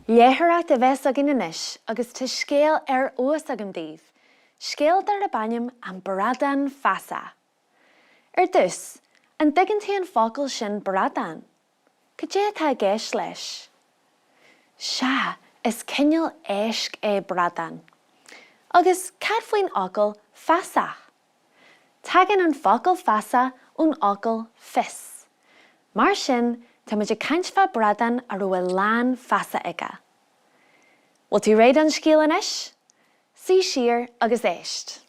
Léitheoireacht a bheas againn anois agus tá scéal ar fheabhas agam daoibh, scéal darb ainm An Bradán Feasa. Ar dtús, an dtuigeann tú an focal sin bradán? Cad é atá i gceist leis? Sea, is cineál éisc é bradán. Agus cad faoin fhocal feasach? Tagann an focal feasach ón fhocal fios. Mar sin, tá muid ag caint fá bradán a raibh a lán feasa aige. Bhfuil tú réidh don scéal anois? Suigh siar agus éist.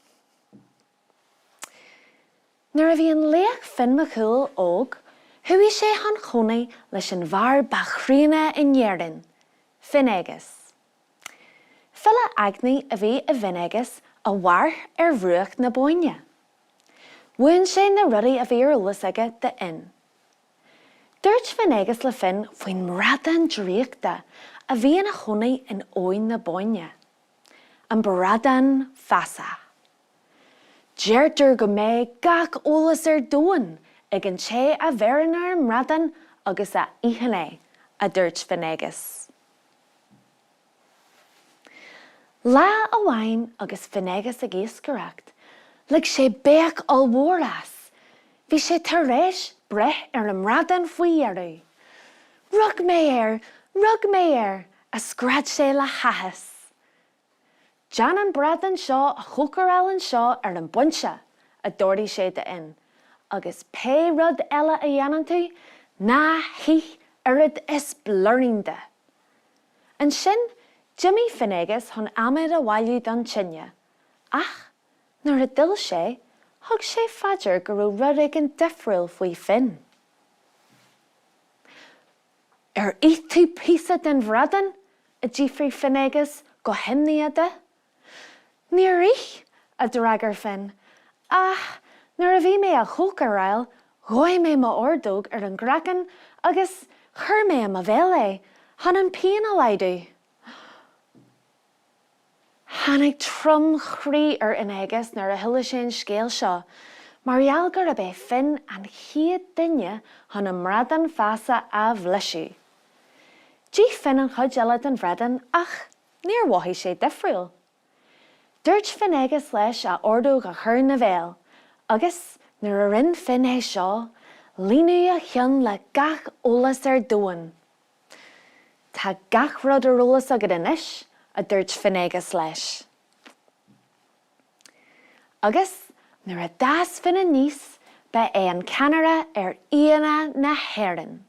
Nuair a bhí an laoch Finn Mac Cumhaill óg, chuaigh sé chun chónaí leis an bhfear ba chríonna in Éirinn, Finnéagas. File eagnaí a bhí i bhFinnéagas a mhair ar bhruach na Bóinne. Mhúin sé na rudaí a bhí ar eolas aige d'Fhionn. Dúirt Finnéagas le Fionn faoin mbradán draíochta a bhí ina chónaí in Abhainn na Bóinne. An Bradán Feasa. Deirtear go mbeidh gach eolas ar domhan ag an té a bheireann ar an mbradán agus a itheann é, a dúirt Finnéagas. Lá amháin agus Finnéagas ag iascaireacht, lig sé béic ollmhór as. Bhí sé tar éis breith ar an mbradán faoi dheireadh. Rug mé air! Rug mé air! a scread sé le háthas. Déan an bradán seo a chócaráil anseo ar an bpointe, a d'ordaigh sé d'Fhionn, agus pé rud eile a dhéanann tú, ná hith oiread is blúirín de. Ansin d'imigh Finnéagas chun adhmad a bhailiú don tine, ach nuair a d'fhill sé, thug sé fá dear go raibh rud éigin difriúil faoi Fhionn. Ar ith tú píosa den bhradán? a d'fhiafraigh Finnéagas go himníoch de. Níor ith, a d'fhreagair Fionn, ach nuair a bhí mé á chócaráil, dhóigh mé m'ordóg ar an gcraiceann agus chuir mé i mo bhéal é chun an pian a laghdú. Tháinig trom-chroí ar Fhinnéagas nuair a chuala sé an scéal seo, mar gheall gurb é Fionn an chéad duine chun an mbradán feasa a bhliseadh. D'ith Fionn an chuid eile den bhradán ach níor mhothaigh sé difriúil. Dúirt Finnéagas leis a ordóg a chur ina bhéal agus, nuair a rinne Fionn é seo, líonadh a cheann le gach eolas ar domhan. Tá gach rud ar eolas agat anois, a dúirt Finnéagas leis. Agus nuair a d'fhás Fionn aníos ba é an ceannaire ar Fhianna na hÉireann.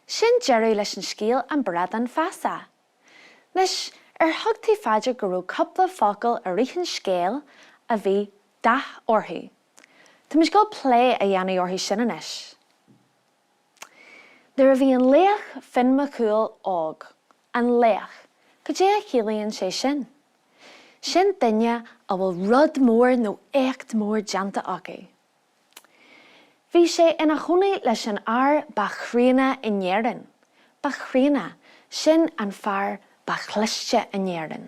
Sin deireadh leis an scéal An Bradán Feasa. Anois, ar thug tú fá dear go raibh cúpla focal i rith an scéil a bhí dath orthu? Táimid ag dul plé a dhéanamh orthu sin anois. Nuair a bhí an laoch Finn Mac Cumhaill óg, an laoch, cad é a chiallaíonn sé sin? Sin duine a bhfuil rud mór nó éacht mór déanta acu. Bhí sé ina chónaí leis an fhear ba chríonna in Éirinn, ba chríonna, sin an fear ba chliste in Éirinn.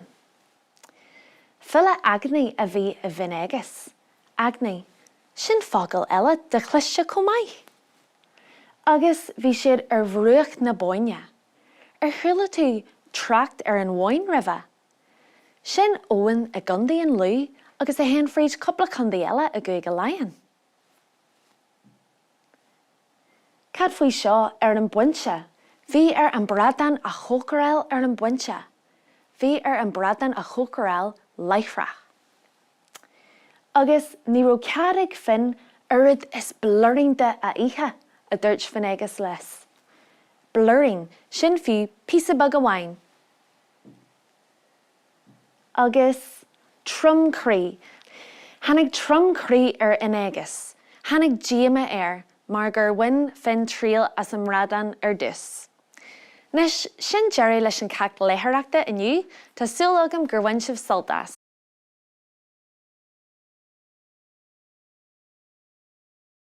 File eagnaí a bhí i bhFinnéagas, eagnaí, sin focal eile de chliste chomh maith! Agus bhí siad ar bhruach na Bóinne. Ar chuala tú trácht ar an Bhóinn roimhe? Sin abhainn i gContae an Lú agus a théann fríd cúpla contae eile i gCúige Laighean. Cad faoi seo, ar an bpointe? Bhí air an bradán a chócaráil ar an bpointe. Bhí air an bradán a chócaráil láithreach. Agus ní raibh cead ag Finn oiread is blúirín de a ithe, a dúirt Finnéagas leis. Blúirín, sin fiú píosa beag amháin. Agus trom-chroí. Tháinig trom-chroí ar Fhinnéagas. Tháinig díomá air mar gur bhain Finn triail as an mbradán ar dtús. Anois, sin deireadh leis an ceacht léitheoireachta inniu, tá súil agam gur bhain sibh sult as.